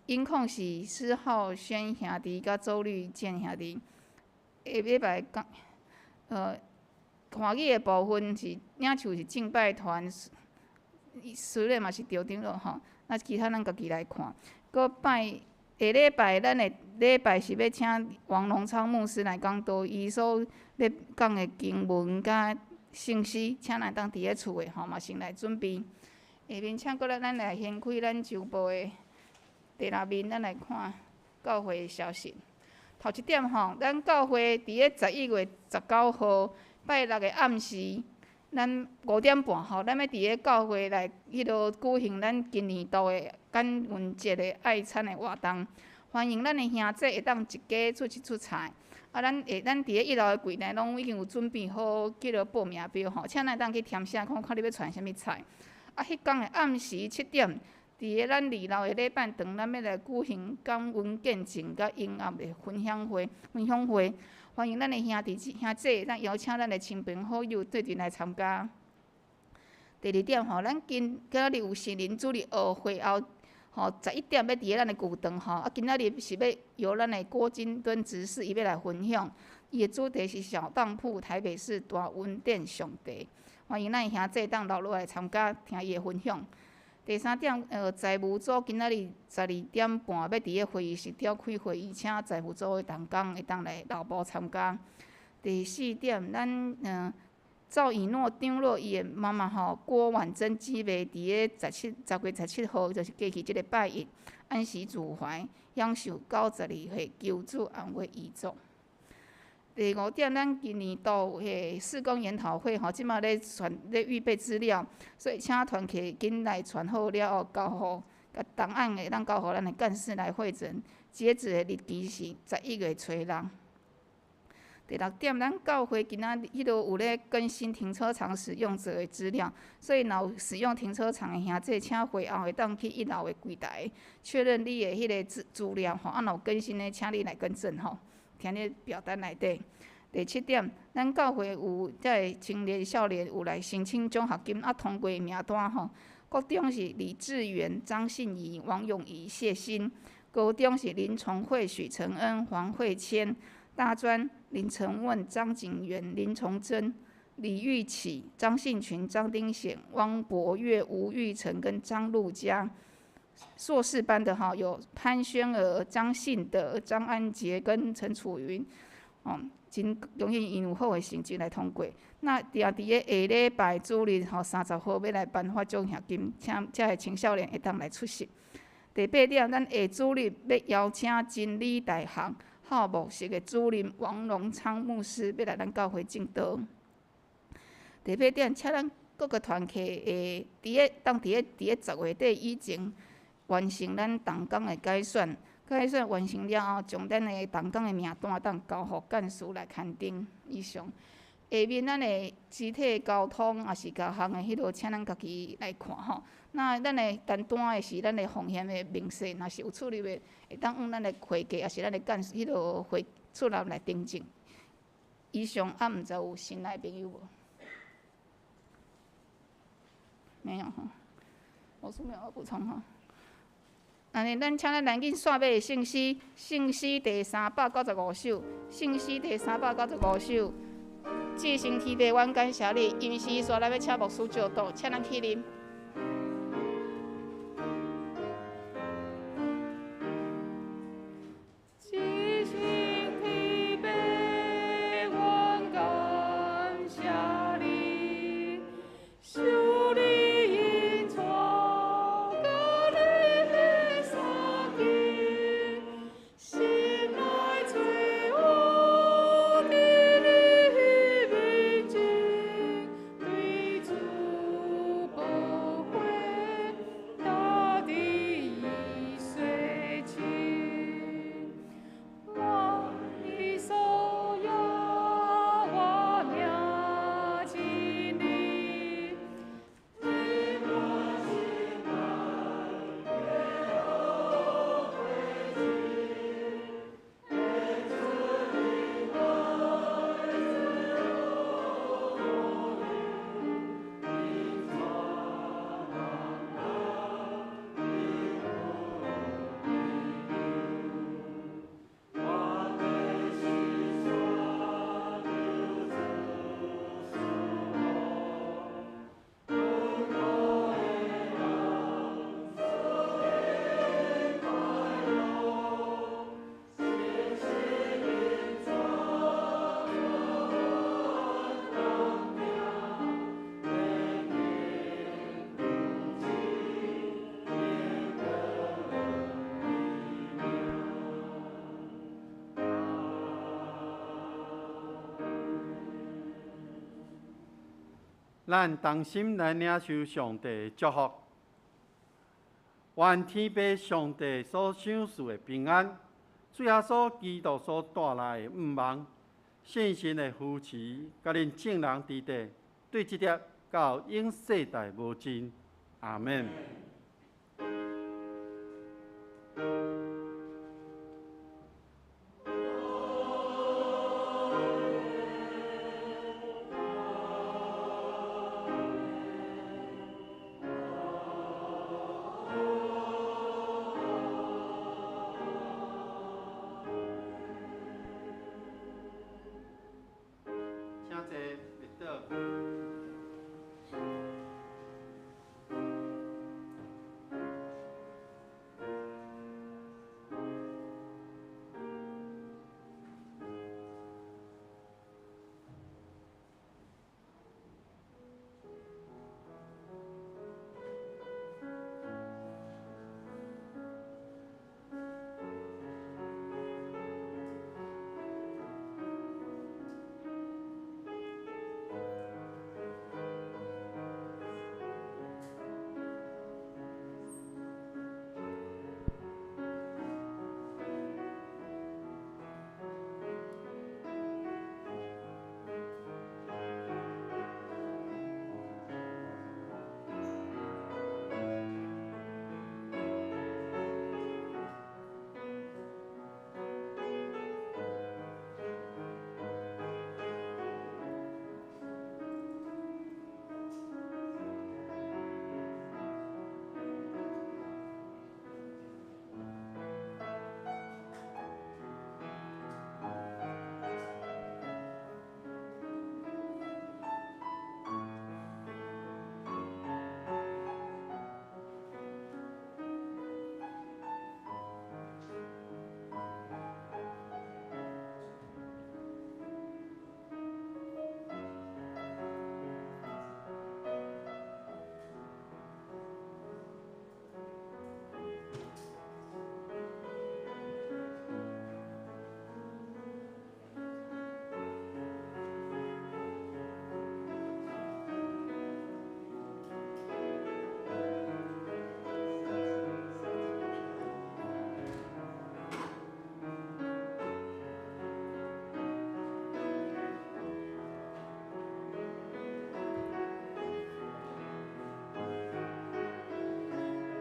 音控是施浩軒兄弟佮周绿建兄弟。下禮拜講，歡喜的部分是領唱是敬拜團，雖然嘛是著長老吼，那其他咱家己來看。閣拜下禮拜，咱的禮拜是欲請王榮昌牧師來講道，伊所欲講的經文佮聖詩，請咱當佇咧厝的吼嘛先來準備。下面請閣來咱來掀開咱周報的第六面，咱來看教會的消息。頭一點吼，咱教會佇咧11月19號拜六的暗時，咱5點半吼，咱欲佇咧教會來彼落舉行咱今年度的感恩節的愛餐的活動，歡迎咱的兄弟會當一家出一出菜。啊，咱會咱佇咧一樓的櫃台攏已經有準備好彼落報名表吼，請咱會當去填寫，看看你欲傳啥物菜。啊，彼工的暗時7點，佇咧咱二樓的禮拜堂，咱欲來舉行感恩見證佮音樂的分享會，分享會。歡迎咱的兄弟兄姊，咱邀請咱的親朋好友做陣來參加。第二點吼，咱今仔日有聖靈主日學會後，吼11點欲佇咧咱的舊堂吼，啊，今仔日是欲由咱的郭金敦執事伊欲來分享，伊的主題是小當鋪台北市大恩典上帝。歡迎咱的兄姊當留落來參加聽伊的分享。第三點，財務組今仔日12點半欲佇咧會議室召開會議，請財務組的同工會當來留步參加。第四點，咱趙以諾長老伊的媽媽吼郭婉珍姊妹佇咧10月17號，就是過去這个拜一，安息主懷，享受92歲，求主安慰遺族。第五點，咱今年度的事工研討會吼，這馬咧傳咧預備資料，所以請團契緊來傳好了後，交予共檔案會當交予咱的幹事來匯整。截止的日期是11月初六。第六點，咱教會今仔日彼落有咧更新停車場使用者的資料，所以若有使用停車場的兄弟，請會後會當去一樓的櫃台確認你的彼个資料吼，啊，若有更新的，請你來更正吼。填咧表單內底。第七點，咱教會有這个青年少年有來申請獎學金，啊，通過名單吼。國中是李志遠、張信儀、王永儀、謝欣；高中是林崇惠、許承恩、黃慧謙；大專林承問、張景元、林崇珍、李玉啟、張信群、張丁顯、汪博岳、吳玉成跟張露佳。碩士班的哈有潘宣娥、張信德、張安傑跟陳楚雲，哦，真恭喜𪜶有好的成績來通過。那佇咧下禮拜主日吼30號欲來頒發獎學金，請遮个青少年會當來出席。第八點，咱下主日欲邀請真理大學校牧室的主任王榮昌牧師欲來咱教會證道。第八點，請咱各個團契的佇咧10月底以前完成咱同工的改選，改選完成了後，將咱的同工的名單當交予幹事來勘定。以上，下面咱的肢體溝通也是各項的彼落，請咱家己來看吼。那咱的單單的是咱的奉獻的明細，若是有出入的，會當向咱的會計，也是咱的幹事彼落會出來來訂正。以上啊，毋知有新來朋友無？沒有吼，我說沒有補充吼。按呢，咱請咱來緊煞尾的聖詩，聖詩第395首，聖詩第395首。至聖天父，阮感謝你，音詩煞來欲請牧師祝禱，請咱起立。至聖天父，阮感謝咱同心來領受上帝的祝福，願天父上帝所賞賜的平安，主耶穌基督所帶來的向望，聖神的扶持，佮恁眾人佇底，對這粒到永世代無盡。阿們。請坐，列倒。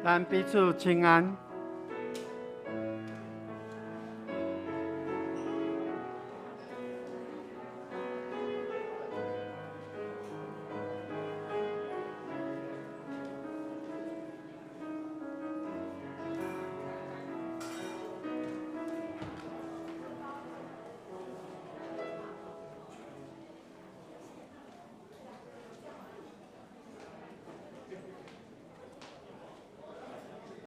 咱彼此請安。